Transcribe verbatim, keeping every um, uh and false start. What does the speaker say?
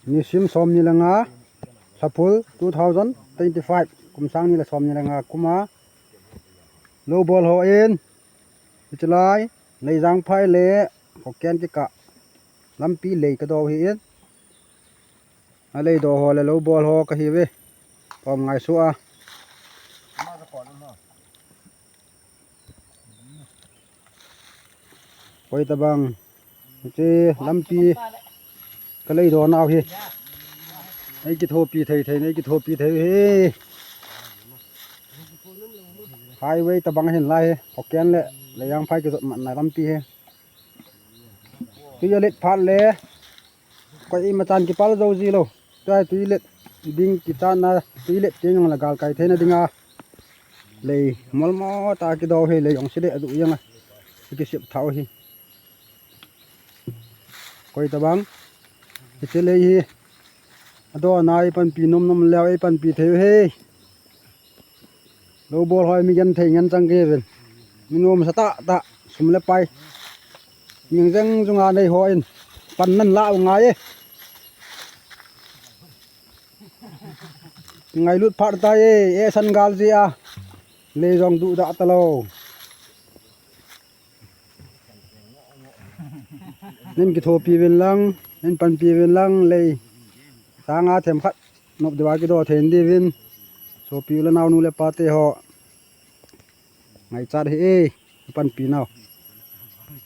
Nisim som ni le nga, Lhaphul two thousand twenty-five, kum sang ni le som ni le nga kum a, lou bol ho in, hiche lai, Leijangphai le Hoken kikah lampi lei kado hi in, alei do ho le lou bol ho kahi uve, tom ngai su a. Koi tabang, hiche lampi kalei do nau hi. Ei kithopi thei thei, ei kithopi thei hi. Highway tabang hin lai hi, Hoken le Leijangphai kijot matna lampi hi. Tui alet phat le, koi imachan kipal jou ji lou. Tua tui let ding kichatna, tui let teng jong le gal kai theina dinga. Lei molmo tah kido hi, lei jong sile adu jeng a. Kisep thau hi. Koi tabang. Hiche lei hi. Adon a ei panpi nom nom leu ei panpi thei u hi. Lou bol ho mi genthei ngen chang kei uvin. Mi nomsa tah tah, sum le pai. Jeng jeng jong a nei ho in. Pan nan la u ngai e. Ngailut phat tai e, e san gal ji a. Lei jong duda talou. Nin kithopi uvin lang, nin panpi uvin lang, lei. Sanga themkhat, nop diu a kido thei diuvin. Sopi u le nao nu le pa te ho. Ngaichat hih e, panpi nau.